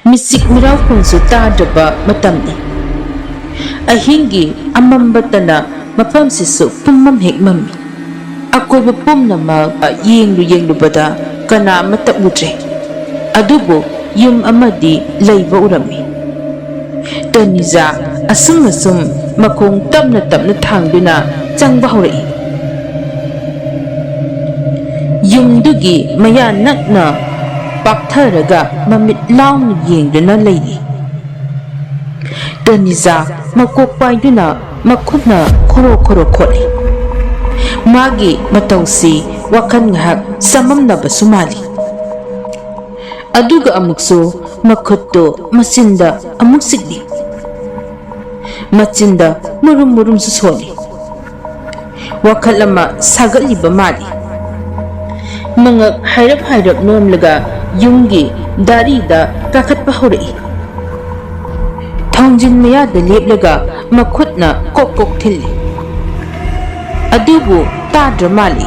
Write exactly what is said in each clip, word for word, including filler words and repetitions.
ꯃꯤꯆꯤꯛ ꯃꯤꯔꯥꯎꯈꯣꯟꯁꯨ ꯇꯥꯗ꯭ꯔꯕ ꯃꯇꯝꯅꯤ꯫ ꯑꯍꯤꯡꯒꯤ ꯑꯃꯝꯕꯇꯅ ꯃꯐꯝꯁꯤꯁꯨ ꯄꯨꯝꯃꯝ ꯍꯦꯛ ꯃꯝꯃꯤ꯫ ꯑꯀꯣꯏꯕ ꯄꯨꯝꯅꯃꯛ ꯌꯦꯡꯂꯨ ꯌꯦꯡꯂꯨꯕꯗ ꯀꯅꯥ ꯑꯃꯠꯇ ꯎꯗ꯭ꯔꯦ꯫ ꯑꯗꯨꯕꯨ ꯌꯨꯝ ꯑꯃꯗꯤ ꯂꯩꯕ ꯎꯔꯝꯃꯤ꯫ ꯇꯣꯅꯤꯖꯥ ꯑꯁꯨꯝ ꯑꯁꯨꯝ ꯃꯈꯣꯡ ꯇꯞꯅ ꯇꯞꯅ ꯊꯥꯡꯗꯨꯅ ꯆꯪꯕ ꯍꯧꯔꯛꯏ꯫ ꯌꯨꯝꯗꯨꯒꯤ ꯃꯌꯥ ꯅꯛꯅ ꯄꯥꯛꯊꯔꯒ ꯃꯃꯤꯠ ꯂꯥꯎꯅ ꯌꯦꯡꯗꯨꯅ ꯂꯩꯔꯤ꯫ ꯇꯣꯅꯤꯖꯥ ꯃꯀꯣꯛ ꯄꯥꯏꯗꯨꯅ ꯃꯈꯨꯠꯅ ꯈꯣꯔꯣ ꯈꯣꯔꯣ ꯈꯣꯠꯂꯤ꯫ ꯃꯥꯒꯤ ꯃꯇꯧꯁꯤ ꯋꯥꯈꯜ ꯉꯥꯏꯍꯥꯛ ꯆꯃꯝꯅꯕꯁꯨ ꯃꯥꯜꯂꯤ꯫ ꯑꯗꯨꯒ ꯑꯃꯨꯛꯁꯨ ꯃꯈꯨꯠꯇꯨ ꯃꯆꯤꯟꯗ ꯑꯃꯨꯛ ꯆꯤꯛꯂꯤ꯫ ꯃꯆꯤꯟꯗ ꯃꯨꯔꯨꯝ ꯃꯨꯔꯨꯝꯁꯨ ꯁꯣꯜꯂꯤ꯫ ꯋꯥꯈꯜ ꯑꯃ ꯁꯥꯒꯠꯂꯤꯕ ꯃꯥꯜꯂꯤ꯫ ꯃꯉꯛ ꯍꯥꯏꯔꯞ ꯍꯥꯏꯔꯞ ꯅꯣꯝꯂꯒ ꯌꯨꯝꯒꯤ ꯗꯥꯔꯤꯗ ꯀꯥꯈꯠꯄ ꯍꯧꯔꯛꯏ꯫ ꯊꯣꯡꯖꯤꯟ ꯃꯌꯥꯗ ꯂꯦꯞꯂꯒ ꯃꯈꯨꯠꯅ ꯀꯣꯛ ꯀꯣꯛ ꯊꯤꯜꯂꯤ꯫ ꯑꯗꯨꯕꯨ ꯇꯥꯗ꯭ꯔ ꯃꯥꯜꯂꯤ꯫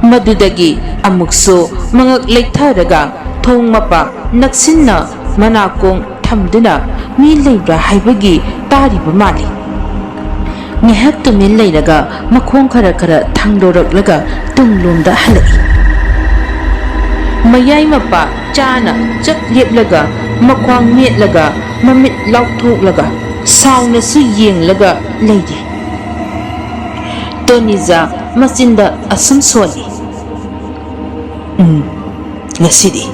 ꯃꯗꯨꯗꯒꯤ ꯑꯃꯨꯛꯁꯨ ꯃꯉꯛ ꯂꯩꯊꯔꯒ ꯊꯣꯡ ꯃꯄꯥ ꯅꯛꯁꯤꯟꯅ ꯃꯅꯥꯀꯣꯡ ꯊꯝꯗꯨꯅ ꯃꯤ ꯂꯩꯕ꯭ꯔꯥ ꯍꯥꯏꯕꯒꯤ ꯇꯥꯔꯤꯕ ꯃꯥꯜꯂꯤ꯫ ꯉꯥꯏꯍꯥꯛ ꯇꯨꯃꯤꯟ ꯂꯩꯔꯒ ꯃꯈꯣꯡ ꯈꯔ ꯈꯔ ꯊꯥꯡꯗꯣꯔꯛꯂꯒ ꯇꯨꯡꯂꯣꯝꯗ ꯍꯜꯂꯛꯏ꯫ ꯃꯌꯥꯏ ꯃꯄꯥ ꯆꯥꯅ ꯆꯞ ꯂꯦꯞꯂꯒ ꯃꯈ꯭ꯋꯥꯡ ꯃꯦꯠꯂꯒ ꯃꯃꯤꯠ ꯂꯥꯎꯊꯣꯛꯂꯒ ꯁꯥꯎꯅꯁꯨ ꯌꯦꯡꯂꯒ ꯂꯩꯔꯤ꯫ ꯇꯣꯅꯤꯖꯥ ꯃꯆꯤꯟꯗ ꯑꯁꯨꯝ ꯁꯣꯜꯂꯤ, "ꯎꯝ, ꯉꯁꯤꯗꯤ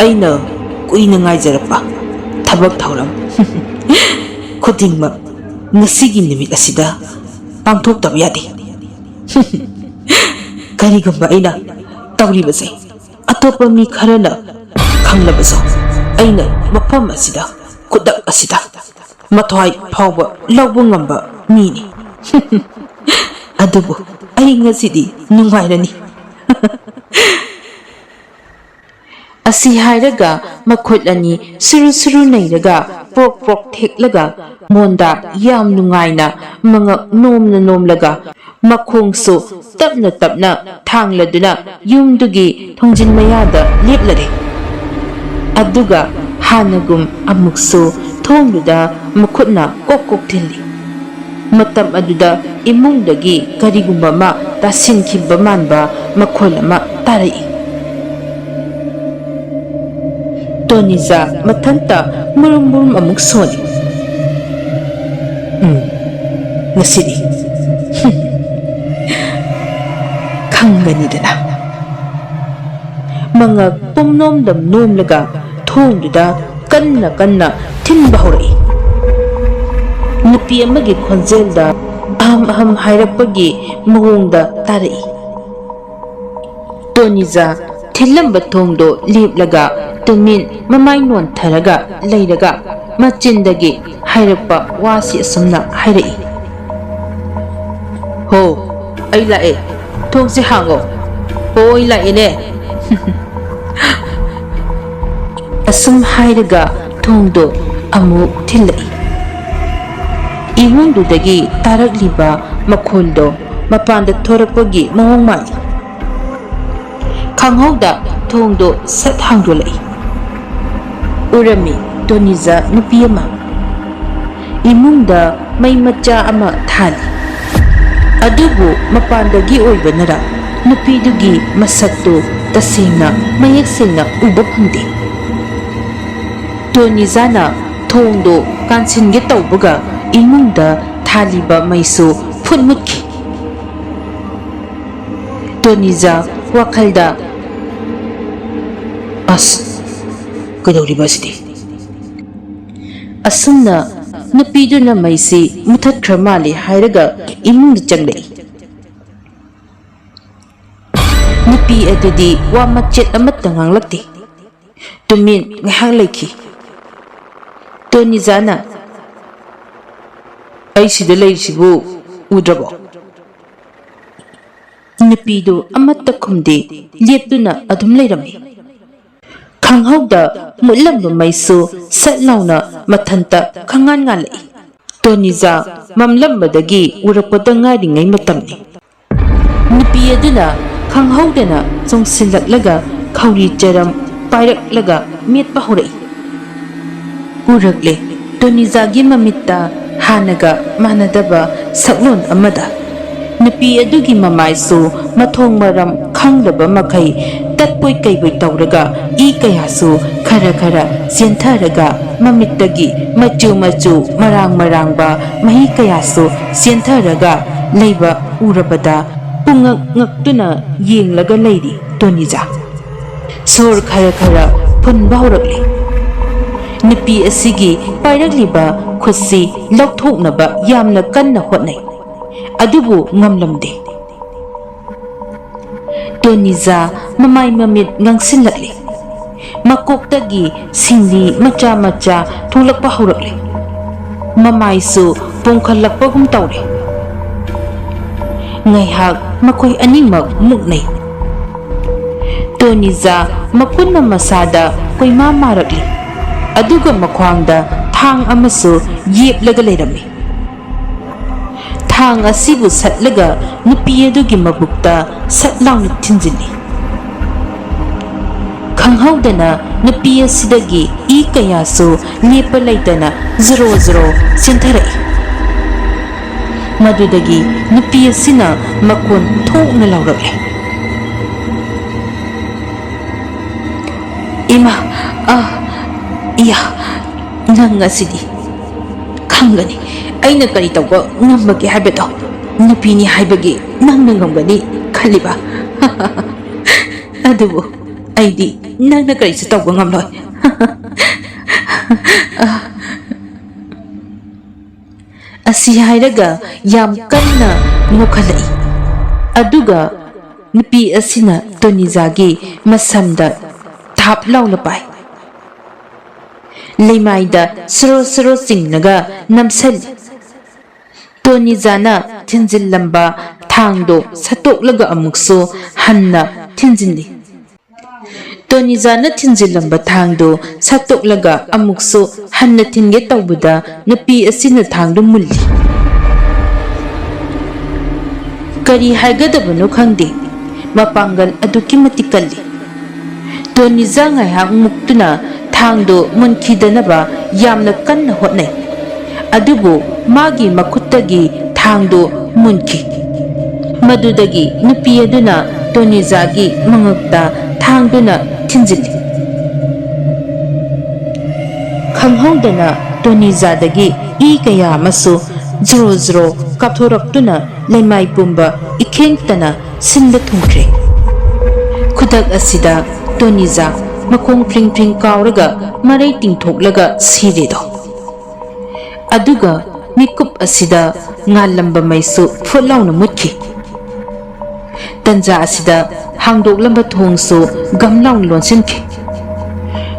ꯑꯩꯅ ꯀꯨꯏꯅ ꯉꯥꯏꯖꯔꯛꯄ ꯊꯕꯛ ꯊꯧꯔꯝ ꯈꯨꯗꯤꯡꯃꯛ ꯉꯁꯤꯒꯤ ꯅꯨꯃꯤꯠ ꯑꯁꯤꯗ ꯄꯥꯡꯊꯣꯛꯇꯕ ꯌꯥꯗꯦ꯫ ꯀꯔꯤꯒꯨꯝꯕ ꯑꯩꯅ ꯇꯧꯔꯤꯕꯁꯦ ꯑꯇꯣꯞꯄ ꯃꯤ ꯈꯔꯅ ꯈꯪꯂꯕꯁꯨ, ꯑꯩꯅ ꯃꯐꯝ ꯑꯁꯤꯗ, ꯈꯨꯗꯛ ꯑꯁꯤꯗ ꯃꯊ꯭ꯋꯥꯏ ꯐꯥꯎꯕ ꯂꯧꯕ ꯉꯝꯕ ꯃꯤꯅꯤ꯫ ꯑꯗꯨꯕꯨ ꯑꯩ ꯉꯁꯤꯗꯤ ꯅꯨꯡꯉꯥꯏꯔꯅꯤ꯫" ꯑꯁꯤ ꯍꯥꯏꯔꯒ ꯃꯈꯨꯠ ꯑꯅꯤ ꯁꯨꯔꯨ ꯁꯨꯔꯨ ꯅꯩꯔꯒ ꯄ꯭ꯔꯣꯛ ꯄ꯭ꯔꯣꯛ ꯊꯦꯛꯂꯒ ꯃꯣꯟꯗꯥ ꯌꯥꯝ ꯅꯨꯡꯉꯥꯏꯅ ꯃꯉꯛ ꯅꯣꯝꯅ ꯅꯣꯝꯂꯒ ꯃꯈꯣꯡꯁꯨ ꯇꯞꯅ ꯇꯞꯅ ꯊꯥꯡꯂꯗꯨꯅ ꯌꯨꯝꯗꯨꯒꯤ ꯊꯣꯡꯖꯤꯟ ꯃꯌꯥꯗ ꯂꯦꯞꯂꯔꯦ꯫ ꯑꯗꯨꯒ ꯍꯥꯟꯅꯒꯨꯝ ꯑꯃꯨꯛꯁꯨ ꯊꯣꯡꯗꯨꯗ ꯃꯈꯨꯠꯅ ꯀꯣꯛ ꯀꯣꯛ ꯊꯤꯜꯂꯤ꯫ ꯃꯇꯝ ꯑꯗꯨꯗ ꯏꯃꯨꯡꯗꯒꯤ ꯀꯔꯤꯒꯨꯝꯕ ꯑꯃ ꯇꯥꯁꯤꯟꯈꯤꯕ ꯃꯥꯟꯕ ꯃꯈꯣꯜ ꯑꯃ ꯇꯥꯔꯛꯏ꯫ ꯇꯣꯅꯤꯖꯥ ꯃꯊꯟꯇ ꯃꯨꯔꯨꯝ ꯃꯨꯔꯨꯝ ꯑꯃꯨꯛ ꯁꯣꯜꯂꯤ꯫ "ꯎꯝ, ꯉꯁꯤꯗꯤ ꯈꯪꯒꯅꯤꯗꯅ꯫" ꯃꯉꯛ ꯄꯨꯝꯅꯣꯝꯗ ꯅꯣꯝꯂꯒ ꯊꯣꯡꯗꯨꯗ ꯀꯟꯅ ꯀꯟꯅ ꯊꯤꯟꯕ ꯍꯧꯔꯛꯏ꯫ ꯅꯨꯄꯤ ꯑꯃꯒꯤ ꯈꯣꯟꯖꯦꯜꯗ ꯑꯍꯝ ꯑꯍꯝ ꯍꯥꯏꯔꯛꯄꯒꯤ ꯃꯑꯣꯡꯗ ꯇꯥꯔꯛꯏ꯫ ꯇꯣꯅꯤꯖꯥ ꯊꯤꯜꯂꯝꯕ ꯊꯣꯡꯗꯣ ꯂꯦꯞꯂꯒ ꯇꯨꯃꯤꯟ ꯃꯃꯥꯏ ꯅꯣꯟꯊꯔꯒ ꯂꯩꯔꯒ ꯃꯆꯤꯟꯗꯒꯤ ꯍꯥꯏꯔꯛꯄ ꯋꯥꯁꯤ ꯑꯁꯨꯝꯅ ꯍꯥꯏꯔꯛꯏ꯫ "ꯍꯣ, ꯑꯩ ꯂꯥꯛꯑꯦ꯫ ꯊꯣꯡꯁꯦ ꯍꯥꯡꯉꯣ꯫ ꯍꯣ, ꯑꯩ ꯂꯥꯛꯑꯦꯅꯦ꯫" ꯑꯁꯨꯝ ꯍꯥꯏꯔꯒ ꯊꯣꯡꯗꯣ ꯑꯃꯨꯛ ꯊꯤꯜꯂꯛꯏ꯫ ꯏꯃꯨꯡꯗꯨꯗꯒꯤ ꯇꯥꯔꯛꯂꯤꯕ ꯃꯈꯣꯜꯗꯣ ꯃꯄꯥꯟꯗ ꯊꯣꯔꯛꯄꯒꯤ ꯃꯑꯣꯡ ꯃꯥꯜꯂꯤ꯫ ꯈꯪꯍꯧꯗ ꯊꯣꯡꯗꯣ ꯁꯠ ꯍꯥꯡꯗꯣꯛꯂꯛꯏ꯫ ꯎꯔꯝꯃꯤ ꯇꯣꯅꯤꯖꯥ ꯅꯨꯄꯤ ꯑꯃ꯫ ꯏꯃꯨꯡꯗ ꯃꯩ ꯃꯆꯥ ꯑꯃ ꯊꯥꯜꯂꯤ꯫ ꯑꯗꯨꯕꯨ ꯃꯄꯥꯟꯗꯒꯤ ꯑꯣꯏꯕꯅꯔ ꯅꯨꯄꯤꯗꯨꯒꯤ ꯃꯁꯛꯇꯨ ꯇꯁꯦꯡꯅ ꯃꯌꯦꯛ ꯁꯦꯡꯅ ꯎꯕ ꯐꯪꯗꯦ꯫ ꯇꯣꯅꯤꯖꯥꯅ ꯊꯣꯡꯗꯣ ꯀꯥꯟꯁꯤꯟꯒꯦ ꯇꯧꯕꯒ ꯏꯃꯨꯡꯗ ꯊꯥꯜꯂꯤꯕ ꯃꯩꯁꯨ ꯐꯨꯠ ꯃꯨꯠꯈꯤ꯫ ꯇꯣꯅꯤꯖꯥ ꯋꯥꯈꯜꯗ, "ꯑꯁ, ꯀꯩꯗꯧꯔꯤꯕ ꯑꯁꯤꯗꯤ?" ꯑꯁꯨꯝꯅ ꯅꯨꯄꯤꯗꯨꯅ ꯃꯩꯁꯤ ꯃꯨꯊꯠꯈ꯭ꯔ ꯃꯥꯜꯂꯦ ꯍꯥꯏꯔꯒ ꯏꯃꯨꯡꯗ ꯆꯪꯂꯛꯏ꯫ ꯅꯨꯄꯤ ꯑꯗꯨꯗꯤ ꯋꯥ ꯃꯆꯦꯠ ꯑꯃꯠꯇ ꯉꯥꯡꯂꯛꯇꯦ꯫ ꯇꯨꯃꯤꯟ ꯉꯥꯏꯍꯥꯛ ꯂꯩꯈꯤ꯫ ꯇꯣꯅꯤꯖꯥꯅ, "ꯑꯩ ꯁꯤꯗ ꯂꯩꯔꯤꯁꯤꯕꯨ ꯎꯗ꯭ꯔꯕꯣ?" ꯅꯨꯄꯤꯗꯨ ꯑꯃꯠꯇ ꯈꯨꯝꯗꯦ, ꯂꯦꯞꯇꯨꯅ ꯑꯗꯨꯝ ꯂꯩꯔꯝꯃꯤ꯫ ꯈꯪꯍꯧꯗ ꯃꯨꯠꯂꯝꯕ ꯃꯩꯁꯨ ꯁꯠ ꯂꯥꯎꯅ ꯃꯊꯟꯇ ꯈꯪꯉꯥꯟ ꯉꯥꯜꯂꯛꯏ꯫ ꯇꯣꯅꯤꯖꯥ ꯃꯝꯂꯝꯕꯗꯒꯤ ꯎꯔꯛꯄꯗ ꯉꯥꯏꯔꯤꯉꯩ ꯃꯇꯝꯅꯤ꯫ ꯅꯨꯄꯤ ꯑꯗꯨꯅ ꯈꯪꯍꯧꯗꯅ ꯆꯣꯡꯁꯤꯜꯂꯛꯂꯒ ꯈꯧꯔꯤ ꯆꯔꯝ ꯄꯥꯏꯔꯛꯂꯒ ꯃꯦꯠꯄ ꯍꯧꯔꯛꯏ꯫ ꯎꯔꯛꯂꯦ꯫ ꯇꯣꯅꯤꯖꯥꯒꯤ ꯃꯃꯤꯠꯇ ꯍꯥꯟꯅꯒ ꯃꯥꯟꯅꯗꯕ ꯁꯛꯂꯣꯟ ꯑꯃꯗ ꯅꯨꯄꯤ ꯑꯗꯨꯒꯤ ꯃꯃꯥꯏꯁꯨ ꯃꯊꯣꯡ ꯃꯔꯝ ꯈꯪꯗꯕ ꯃꯈꯩ ꯇꯠꯄꯣꯏ ꯀꯩꯕꯣꯏ ꯇꯧꯔꯒ ꯏ ꯀꯌꯥꯁꯨ ꯈꯔ ꯈꯔ ꯆꯦꯟꯊꯔꯒ ꯃꯃꯤꯠꯇꯒꯤ ꯃꯆꯨ ꯃꯆꯨ ꯃꯔꯥꯡ ꯃꯔꯥꯡꯕ ꯃꯍꯤ ꯀꯌꯥꯁꯨ ꯆꯦꯟꯊꯔꯒ ꯂꯩꯕ ꯎꯔꯕꯗ ꯄꯨꯡꯉꯛ ꯉꯛꯇꯨꯅ ꯌꯦꯡꯂꯒ ꯂꯩꯔꯤ ꯇꯣꯅꯤꯖꯥ꯫ ꯁꯣꯔ ꯈꯔ ꯈꯔ ꯐꯨꯟꯕ ꯍꯧꯔꯛꯂꯦ꯫ ꯅꯨꯄꯤ ꯑꯁꯤꯒꯤ ꯄꯥꯏꯔꯛꯂꯤꯕ ꯈꯨꯠꯁꯤ ꯂꯧꯊꯣꯛꯅꯕ ꯌꯥꯝꯅ ꯀꯟꯅ ꯍꯣꯠꯅꯩ, ꯑꯗꯨꯕꯨ ꯉꯝꯂꯝꯗꯦ꯫ ꯇꯣꯅꯤꯖꯥ ꯃꯃꯥꯏ ꯃꯃꯤꯠ ꯉꯥꯡꯁꯤꯜꯂꯛꯂꯦ꯫ ꯃꯀꯣꯛꯇꯒꯤ ꯁꯤꯡꯂꯤ ꯃꯆꯥ ꯃꯆꯥ ꯊꯣꯛꯂꯛꯄ ꯍꯧꯔꯛꯂꯦ꯫ ꯃꯃꯥꯏꯁꯨ ꯄꯣꯝꯈꯠꯂꯛꯄꯒꯨꯝ ꯇꯧꯔꯦ꯫ ꯉꯥꯏꯍꯥꯛ ꯃꯈꯣꯏ ꯑꯅꯤꯃꯛ ꯃꯨꯛꯅꯩ꯫ ꯇꯣꯅꯤꯖꯥ ꯃꯈꯨꯠꯅ ꯃꯁꯥꯗ ꯀꯣꯏꯃꯥ ꯃꯥꯔꯛꯂꯤ, ꯑꯗꯨꯒ ꯃꯈ꯭ꯋꯥꯡꯗ ꯊꯥꯡ ꯑꯃꯁꯨ ꯌꯦꯞꯂꯒ ꯂꯩꯔꯝꯃꯤ꯫ ꯊꯥꯡ ꯑꯁꯤꯕꯨ ꯁꯠꯂꯒ ꯅꯨꯄꯤ ꯑꯗꯨꯒꯤ ꯃꯕꯨꯛꯇ ꯁꯠ ꯂꯥꯎꯅ ꯊꯤꯟꯖꯤꯜꯂꯤ꯫ ꯈꯪꯍꯧꯗꯅ ꯅꯨꯄꯤ ꯑꯁꯤꯗꯒꯤ ꯏ ꯀꯌꯥꯁꯨ ꯂꯦꯞꯄ ꯂꯩꯇꯅ ꯖꯔꯣ ꯖꯔꯣ ꯆꯦꯟꯊꯔꯛꯏ꯫ ꯃꯗꯨꯗꯒꯤ ꯅꯨꯄꯤ ꯑꯁꯤꯅ ꯃꯈꯣꯟ ꯊꯣꯛꯅ ꯂꯥꯎꯔꯛꯂꯦ, "ꯏꯃꯥ! ꯑ! ꯏꯌꯥ! ꯅꯪ ꯉꯁꯤꯗꯤ ꯈꯪꯒꯅꯤ ꯑꯩꯅ ꯀꯔꯤ ꯇꯧꯕ ꯉꯝꯕꯒꯦ ꯍꯥꯏꯕꯗꯣ꯫ ꯅꯨꯄꯤꯅꯤ ꯍꯥꯏꯕꯒꯤ ꯅꯪꯅ ꯉꯝꯒꯅꯤ ꯈꯜꯂꯤꯕ? ꯑꯗꯨꯕꯨ ꯑꯩꯗꯤ ꯅꯪꯅ ꯀꯔꯤꯁꯨ ꯇꯧꯕ ꯉꯝꯂꯣꯏ꯫" ꯑꯁꯤ ꯍꯥꯏꯔꯒ ꯌꯥꯝ ꯀꯟꯅ ꯅꯣꯛꯈꯠꯂꯛꯏ꯫ ꯑꯗꯨꯒ ꯅꯨꯄꯤ ꯑꯁꯤꯅ ꯇꯣꯅꯤꯖꯥꯒꯤ ꯃꯁꯝꯗ ꯊꯥꯞ ꯂꯥꯎꯅ ꯄꯥꯏ꯫ ꯂꯩꯃꯥꯏꯗ ꯁꯣꯔꯣ ꯁꯣꯔꯣ ꯆꯤꯡꯂꯒ ꯅꯝꯁꯤꯜꯂꯤ꯫ ꯇꯣꯅꯤꯖꯥꯅ ꯊꯤꯟꯖꯤꯜꯂꯝꯕ ꯊꯥꯡꯗꯣ ꯁꯠꯇꯣꯛꯂꯒ ꯑꯃꯨꯛꯁꯨ ꯍꯟꯅ ꯊꯤꯟꯖꯤꯜꯂꯤ꯫ ꯇꯣꯅꯤꯖꯥꯅ ꯊꯤꯟꯖꯤꯜꯂꯝꯕ ꯊꯥꯡꯗꯨ ꯁꯠꯇꯣꯛꯂꯒ ꯑꯃꯨꯛꯁꯨ ꯍꯟꯅ ꯊꯤꯟꯒꯦ ꯇꯧꯕꯗ ꯅꯨꯄꯤ ꯑꯁꯤꯅ ꯊꯥꯡꯗꯨ ꯃꯨꯜꯂꯤ꯫ ꯀꯔꯤ ꯍꯥꯏꯒꯗꯕꯅꯣ ꯈꯪꯗꯦ, ꯃꯄꯥꯡꯒꯜ ꯑꯗꯨꯛꯀꯤ ꯃꯇꯤꯛ ꯀꯜꯂꯤ꯫ ꯇꯣꯅꯤꯖꯥ ꯉꯥꯏꯍꯥꯛ ꯃꯨꯛꯇꯨꯅ ꯊꯥꯡꯗꯨ ꯃꯨꯟꯈꯤꯗꯅꯕ ꯌꯥꯝꯅ ꯀꯟꯅ ꯍꯣꯠꯅꯩ꯫ ꯑꯗꯨꯕꯨ ꯃꯥꯒꯤ ꯃꯈꯨꯠꯇꯒꯤ ꯊꯥꯡꯗꯨ ꯃꯨꯟꯈꯤ꯫ ꯃꯗꯨꯗꯒꯤ ꯅꯨꯄꯤ ꯑꯗꯨꯅ ꯇꯣꯅꯤꯖꯥꯒꯤ ꯃꯉꯛꯇ ꯊꯥꯡꯗꯨꯅ ꯊꯤꯟꯖꯤꯜꯂꯤ꯫ ꯈꯪꯍꯧꯗꯅ ꯇꯣꯅꯤꯖꯥꯗꯒꯤ ꯏ ꯀꯌꯥ ꯑꯃꯁꯨ ꯖ꯭ꯔꯣ ꯖ꯭ꯔꯣ ꯀꯥꯞꯊꯣꯔꯛꯇꯨꯅ ꯂꯩꯃꯥꯏ ꯄꯨꯝꯕ ꯏꯈꯦꯡꯇꯅ ꯁꯤꯟꯕ ꯊꯨꯡꯈ꯭ꯔꯦ꯫ ꯈꯨꯗꯛ ꯑꯁꯤꯗ ꯇꯣꯅꯤꯖꯥ ꯃꯈꯣꯡ ꯐ꯭ꯔꯤꯡ ꯐ꯭ꯔꯤꯡ ꯀꯥꯎꯔꯒ ꯃꯔꯩ ꯇꯤꯡꯊꯣꯛꯂꯒ ꯁꯤꯔꯦꯗꯣ꯫ ꯑꯗꯨꯒ ꯃꯤꯀꯨꯞ ꯑꯁꯤꯗ ꯉꯥꯜꯂꯝꯕ ꯃꯩꯁꯨ ꯐꯨꯠ ꯂꯥꯎꯅ ꯃꯨꯠꯈꯤ꯫ ꯇꯟꯖꯥ ꯑꯁꯤꯗ ꯍꯥꯡꯗꯣꯛꯂꯝꯕ ꯊꯣꯡꯁꯨ ꯒꯝ ꯂꯥꯎꯅ ꯂꯣꯟꯁꯤꯟꯈꯤ꯫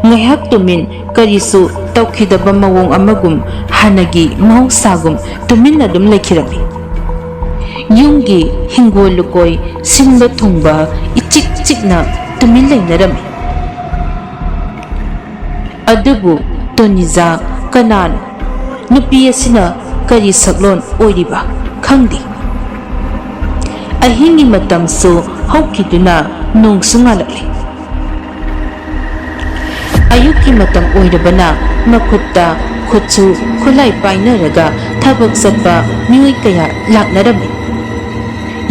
ꯉꯥꯏꯍꯥꯛ ꯇꯨꯃꯤꯟ, ꯀꯔꯤꯁꯨ ꯇꯧꯈꯤꯗꯕ ꯃꯑꯣꯡ ꯑꯃꯒꯨꯝ, ꯍꯥꯟꯅꯒꯤ ꯃꯍꯧꯁꯥꯒꯨꯝ ꯇꯨꯃꯤꯟꯅ ꯑꯗꯨꯝ ꯂꯩꯈꯤꯔꯝꯃꯤ꯫ ꯌꯨꯝꯒꯤ ꯍꯤꯡꯒꯣꯜ ꯂꯨꯀꯣꯏ ꯁꯤꯟꯕ ꯊꯨꯡꯕ ꯏꯆꯤꯛ ꯆꯤꯛꯅ ꯇꯨꯃꯤꯟ ꯂꯩꯅꯔꯝꯃꯤ꯫ ꯑꯗꯨꯕꯨ ꯇꯣꯅꯤꯖꯥ ꯀꯅꯥꯅꯣ? ꯅꯨꯄꯤ ꯑꯁꯤꯅ ꯀꯔꯤ ꯁꯛꯂꯣꯟ ꯑꯣꯏꯔꯤꯕ? ꯈꯪꯗꯦ꯫ ꯑꯍꯤꯡꯒꯤ ꯃꯇꯝꯁꯨ ꯍꯧꯈꯤꯗꯨꯅ ꯅꯣꯡꯁꯨ ꯉꯥꯜꯂꯛꯂꯦ꯫ ꯑꯌꯨꯛꯀꯤ ꯃꯇꯝ ꯑꯣꯏꯔꯕꯅ ꯃꯈꯨꯠꯇ ꯈꯨꯠꯁꯨ ꯈꯨꯠꯂꯥꯏ ꯄꯥꯏꯅꯔꯒ ꯊꯕꯛ ꯆꯠꯄ ꯃꯤꯑꯣꯏ ꯀꯌꯥ ꯂꯥꯛꯅꯔꯝꯃꯤ꯫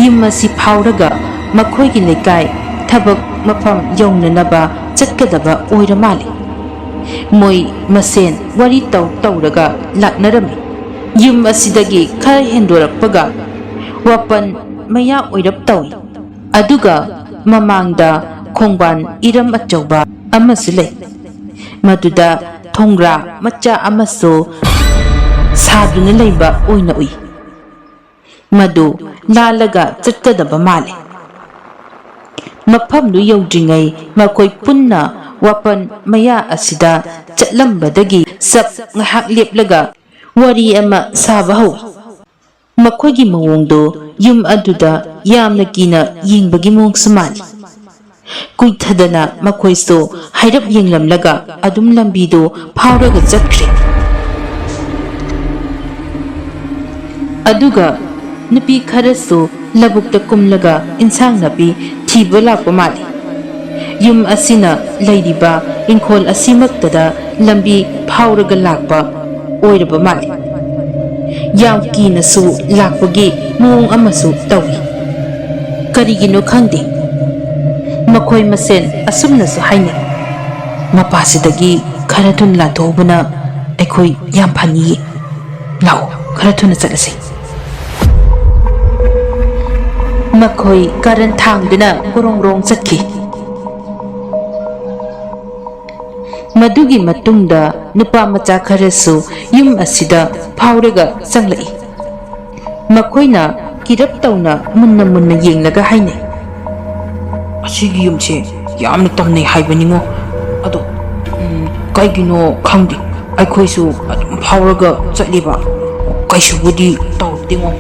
ꯌꯨꯝ ꯑꯁꯤ ꯐꯥꯎꯔꯒ ꯃꯈꯣꯏꯒꯤ ꯂꯩꯀꯥꯏ ꯊꯕꯛ ꯃꯐꯝ ꯌꯧꯅꯅꯕ ꯆꯠꯀꯗꯕ ꯑꯣꯏꯔ ꯃꯥꯜꯂꯤ꯫ ꯃꯣꯏ ꯃꯁꯦꯟ ꯋꯥꯔꯤ ꯇꯧ ꯇꯧꯔꯒ ꯂꯥꯛꯅꯔꯝꯃꯤ꯫ ꯌꯨꯝ ꯑꯁꯤꯗꯒꯤ ꯈꯔ ꯍꯦꯟꯗꯣꯔꯛꯄꯒ ꯋꯥꯄꯟ ꯃꯌꯥ ꯑꯣꯏꯔꯞ ꯇꯧꯏ꯫ ꯑꯗꯨꯒ ꯃꯃꯥꯡꯗ ꯈꯣꯡꯕꯥꯟ ꯏꯔꯝ ꯑꯆꯧꯕ ꯑꯃꯁꯨ ꯂꯩ꯫ ꯃꯗꯨꯗ ꯊꯣꯡꯒ꯭ꯔꯥ ꯃꯆꯥ ꯑꯃꯁꯨ ꯁꯥꯗꯨꯅ ꯂꯩꯕ ꯑꯣꯏꯅ ꯎꯏ꯫ ꯃꯗꯨ ꯂꯥꯜꯂꯒ ꯆꯠꯀꯗꯕ ꯃꯥꯜꯂꯤ꯫ ꯃꯐꯝꯗꯨ ꯌꯧꯗ꯭ꯔꯤꯉꯩ ꯃꯈꯣꯏ ꯄꯨꯟꯅ ꯋꯥꯄꯟ ꯃꯌꯥ ꯑꯁꯤꯗ ꯆꯠꯂꯝꯕꯗꯒꯤ ꯆꯞ ꯉꯥꯏꯍꯥꯛ ꯂꯦꯞꯂꯒ ꯋꯥꯔꯤ ꯑꯃ ꯁꯥꯕ ꯍꯧꯏ꯫ ꯃꯈꯣꯏꯒꯤ ꯃꯑꯣꯡꯗꯨ ꯌꯨꯝ ꯑꯗꯨꯗ ꯌꯥꯝꯅ ꯀꯤꯅ ꯌꯦꯡꯕꯒꯤ ꯃꯑꯣꯡꯁꯨ ꯃꯥꯜꯂꯤ꯫ ꯀꯨꯏꯊꯗꯅ ꯃꯈꯣꯏꯁꯨ ꯍꯥꯏꯔꯞ ꯌꯦꯡꯂꯝꯂꯒ ꯑꯗꯨꯝ ꯂꯝꯕꯤꯗꯨ ꯐꯥꯎꯔꯒ ꯆꯠꯈ꯭ꯔꯦ꯫ ꯑꯗꯨꯒ ꯅꯨꯄꯤ ꯈꯔꯁꯨ ꯂꯧꯕꯨꯛꯇ ꯀꯨꯝꯂꯒ ꯏꯟꯁꯥꯡ ꯅꯥꯄꯤ ꯊꯤꯕ ꯂꯥꯛꯄ ꯃꯥꯜꯂꯤ꯫ ꯌꯨꯝ ꯑꯁꯤꯅ ꯂꯩꯔꯤꯕ ꯏꯪꯈꯣꯜ ꯑꯁꯤꯃꯛꯇꯗ ꯂꯝꯕꯤ ꯐꯥꯎꯔꯒ ꯂꯥꯛꯄ ꯑꯣꯏꯔꯕ ꯃꯥꯜꯂꯤ꯫ ꯌꯥꯝ ꯀꯤꯅꯁꯨ ꯂꯥꯛꯄꯒꯤ ꯃꯑꯣꯡ ꯑꯃꯁꯨ ꯇꯧꯏ꯫ ꯀꯔꯤꯒꯤꯅꯣ ꯈꯪꯗꯦ, ꯃꯈꯣꯏ ꯃꯁꯦꯟ ꯑꯁꯨꯝꯅꯁꯨ ꯍꯥꯏꯅꯩ, "ꯃꯄꯥꯁꯤꯗꯒꯤ ꯈꯔ ꯊꯨꯅ ꯂꯥꯟꯊꯣꯛꯍꯧꯕꯅ ꯑꯩꯈꯣꯏ ꯌꯥꯝ ꯐꯅꯤꯌꯦ꯫ ꯂꯥꯛꯑꯣ, ꯈꯔ ꯊꯨꯅ ꯆꯠꯂꯁꯤ꯫" ꯃꯈꯣꯏ ꯀꯥꯔꯟ ꯊꯥꯡꯗꯨꯅ ꯒꯣꯔꯣꯡ ꯒꯣꯔꯣꯡ ꯆꯠꯈꯤ꯫ ꯃꯗꯨꯒꯤ ꯃꯇꯨꯡꯗ ꯅꯨꯄꯥ ꯃꯆꯥ ꯈꯔꯁꯨ ꯌꯨꯝ ꯑꯁꯤꯗ ꯐꯥꯎꯔꯒ ꯆꯪꯂꯛꯏ꯫ ꯃꯈꯣꯏꯅ ꯀꯤꯔꯞ ꯇꯧꯅ ꯃꯨꯟꯅ ꯃꯨꯟꯅ ꯌꯦꯡꯂꯒ ꯍꯥꯏꯅꯩ, "ꯑꯁꯤꯒꯤ ꯌꯨꯝꯁꯦ ꯌꯥꯝꯅ ꯇꯝꯅꯩ ꯍꯥꯏꯕꯅꯤꯉꯣ꯫ ꯑꯗꯣ, ꯎꯝ, ꯀꯩꯒꯤꯅꯣ ꯈꯪꯗꯦ, ꯑꯩꯈꯣꯏꯁꯨ ꯑꯗꯨꯝ ꯐꯥꯎꯔꯒ ꯆꯠꯂꯤꯕ, ꯀꯩꯁꯨꯕꯨꯗꯤ ꯇꯧꯗꯦꯉꯣ꯫"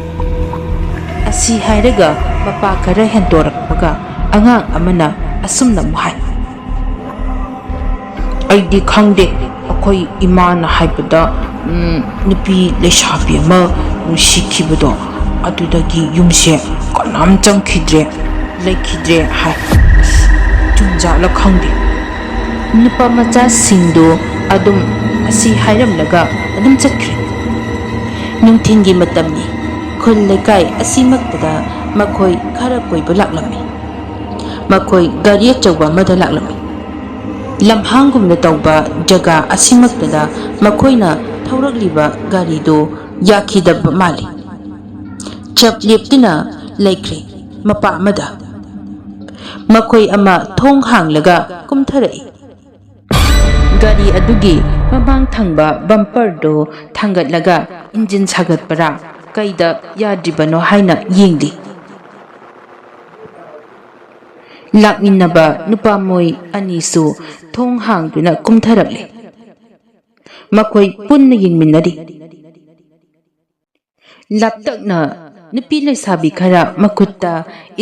ꯑꯁꯤ ꯍꯥꯏꯔꯒ ꯃꯄꯥ ꯈꯔ ꯍꯦꯟꯗꯣꯔꯛꯄꯒ ꯑꯉꯥꯡ ꯑꯃꯅ ꯑꯁꯨꯝꯅ ꯑꯃꯨꯛ ꯍꯥꯏ, "ꯑꯩꯗꯤ ꯈꯪꯗꯦ, ꯑꯩꯈꯣꯏ ꯏꯃꯥꯅ ꯍꯥꯏꯕꯗ, ꯎꯝ, ꯅꯨꯄꯤ ꯂꯩꯁꯥꯕꯤ ꯑꯃ ꯁꯤꯈꯤꯕꯗꯣ, ꯑꯗꯨꯗꯒꯤ ꯌꯨꯝꯁꯦ ꯀꯅꯥꯝ ꯆꯪꯈꯤꯗ꯭ꯔꯦ, ꯂꯩꯈꯤꯗ꯭ꯔꯦ ꯍꯥꯏ꯫ ꯑꯁ, ꯆꯨꯝꯖꯥꯠꯂ ꯈꯪꯗꯦ꯫" ꯅꯨꯄꯥ ꯃꯆꯥꯁꯤꯡꯗꯨ ꯑꯗꯨꯝ ꯑꯁꯤ ꯍꯥꯏꯔꯝꯂꯒ ꯑꯗꯨꯝ ꯆꯠꯈ꯭ꯔꯦ꯫ ꯅꯨꯡꯊꯤꯜꯒꯤ ꯃꯇꯝꯅꯤ꯫ ꯈꯨꯜ ꯂꯩꯀꯥꯏ ꯑꯁꯤꯃꯛꯇꯗ ꯃꯈꯣꯏ ꯈꯔ ꯀꯣꯏꯕ ꯂꯥꯛꯂꯝꯃꯤ꯫ ꯃꯈꯣꯏ ꯒꯥꯔꯤ ꯑꯆꯧꯕ ꯑꯃꯗ ꯂꯥꯛꯂꯝꯃꯤ꯫ ꯂꯝꯍꯥꯡꯒꯨꯝꯅ ꯇꯧꯕ ꯖꯒꯥ ꯑꯁꯤꯃꯛꯇꯗ ꯃꯈꯣꯏꯅ ꯊꯧꯔꯛꯂꯤꯕ ꯒꯥꯔꯤꯗꯨ ꯌꯥꯈꯤꯗꯕ ꯃꯥꯜꯂꯤ꯫ ꯆꯞ ꯂꯦꯞꯇꯨꯅ ꯂꯩꯈ꯭ꯔꯦ ꯃꯄꯥ ꯑꯃꯗ꯫ ꯃꯈꯣꯏ ꯑꯃ ꯊꯣꯡ ꯍꯥꯡꯂꯒ ꯀꯨꯝꯊꯔꯛꯏ꯫ ꯒꯥꯔꯤ ꯑꯗꯨꯒꯤ ꯃꯃꯥꯡ ꯊꯪꯕ ꯕꯝꯄꯔꯗꯨ ꯊꯥꯡꯒꯠꯂꯒ ꯏꯟꯖꯤꯟ ꯁꯥꯒꯠꯄꯔꯥ ꯀꯩꯗ ꯌꯥꯗ꯭ꯔꯤꯕꯅꯣ ꯍꯥꯏꯅ ꯌꯦꯡꯂꯤ꯫ ꯂꯥꯛꯃꯤꯟꯅꯕ ꯅꯨꯄꯥ ꯃꯣꯏ ꯑꯅꯤꯁꯨ ꯊꯣꯡ ꯍꯥꯡꯗꯨꯅ ꯀꯨꯝꯊꯔꯛꯂꯦ꯫ ꯃꯈꯣꯏ ꯄꯨꯟꯅ ꯌꯦꯡꯃꯤꯟꯅꯔꯤ꯫ ꯂꯥꯞꯇꯛꯅ ꯅꯨꯄꯤ ꯂꯩꯁꯥꯕꯤ ꯈꯔ ꯃꯈꯨꯠꯇ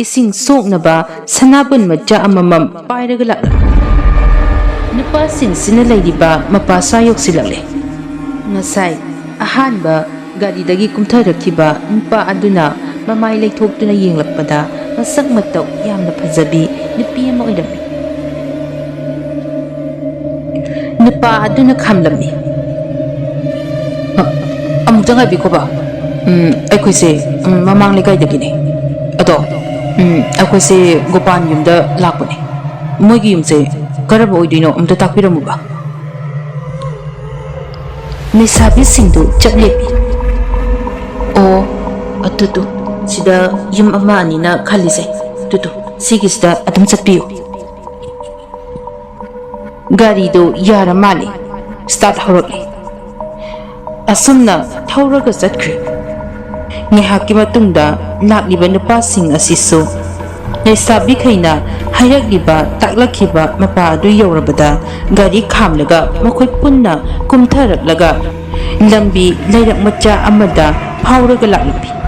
ꯏꯁꯤꯡ ꯁꯣꯛꯅꯕ ꯁꯅꯥꯕꯨꯟ ꯃꯆꯥ ꯑꯃꯃꯝ ꯄꯥꯏꯔꯒ ꯂꯥꯛꯂꯝꯃꯤ꯫ ꯅꯨꯄꯥꯁꯤꯡꯁꯤꯅ ꯂꯩꯔꯤꯕ ꯃꯄꯥꯁꯥ ꯌꯧꯁꯤꯜꯂꯛꯂꯦ꯫ ꯉꯁꯥꯏ ꯑꯍꯥꯟꯕ ꯒꯥꯔꯤꯗꯒꯤ ꯀꯨꯝꯊꯔꯛꯈꯤꯕ ꯅꯨꯄꯥ ꯑꯗꯨꯅ ꯃꯃꯥꯏ ꯂꯩꯊꯣꯛꯇꯨꯅ ꯌꯦꯡꯂꯛꯄꯗ ꯃꯁꯛ ꯃꯇꯧ ꯌꯥꯝꯅ ꯐꯖꯕꯤ ꯅꯨꯄꯤ ꯑꯃ ꯑꯣꯏꯔꯝꯃꯤ꯫ ꯅꯨꯄꯥ ꯑꯗꯨꯅ ꯈꯥꯝꯂꯝꯃꯤ꯫ ꯑ, ꯑꯃꯨꯛꯇ ꯉꯥꯏꯕꯤꯈꯣꯕ꯫ ꯎꯝ, ꯑꯩꯈꯣꯏꯁꯦ, ꯎꯝ, ꯃꯃꯥꯡ ꯂꯩꯀꯥꯏꯗꯒꯤꯅꯦ꯫ ꯑꯗꯣ, ꯎꯝ, ꯑꯩꯈꯣꯏꯁꯦ ꯒꯣꯄꯥꯟ ꯌꯨꯝꯗ ꯂꯥꯛꯄꯅꯦ꯫ ꯃꯣꯏꯒꯤ ꯌꯨꯝꯁꯦ ꯀꯔꯝꯕ ꯑꯣꯏꯗꯣꯏꯅꯣ ꯑꯝꯇ ꯇꯥꯛꯄꯤꯔꯝꯃꯨꯕ꯫ ꯂꯩꯁꯥꯕꯤꯁꯤꯡꯗꯨ ꯆꯞ ꯂꯦꯞꯄꯤ꯫ ꯑꯣ, ꯑꯗꯨꯗꯨ, ꯁꯤꯗ ꯌꯨꯝ ꯑꯃ ꯑꯅꯤꯅ ꯈꯜꯂꯤꯁꯦ꯫ ꯑꯗꯨꯗꯨ, ꯁꯤꯒꯤꯁꯤꯗ ꯑꯗꯨꯝ ꯆꯠꯄꯤꯌꯨ꯫ ꯒꯥꯔꯤꯗꯨ ꯌꯥꯔ ꯃꯥꯜꯂꯦ꯫ ꯁ꯭ꯇꯥꯔꯠ ꯍꯧꯔꯛꯂꯦ꯫ ꯑꯁꯨꯝꯅ ꯊꯧꯔꯒ ꯆꯠꯈ꯭ꯔꯦ꯫ ꯉꯥꯏꯍꯥꯛꯀꯤ ꯃꯇꯨꯡꯗ ꯂꯥꯛꯂꯤꯕ ꯅꯨꯄꯥꯁꯤꯡ ꯑꯁꯤꯁꯨ ꯂꯩꯁꯥꯕꯤꯈꯩꯅ ꯍꯥꯏꯔꯛꯂꯤꯕ, ꯇꯥꯛꯂꯛꯈꯤꯕ ꯃꯄꯥ ꯑꯗꯨ ꯌꯧꯔꯕꯗ ꯒꯥꯔꯤ ꯈꯥꯝꯂꯒ ꯃꯈꯣꯏ ꯄꯨꯟꯅ ꯀꯨꯝꯊꯔꯛꯂꯒ ꯂꯝꯕꯤ ꯂꯩꯔꯛ ꯃꯆꯥ ꯑꯃꯗ ꯐꯥꯎꯔꯒ ꯂꯥꯛꯂꯝꯃꯤ꯫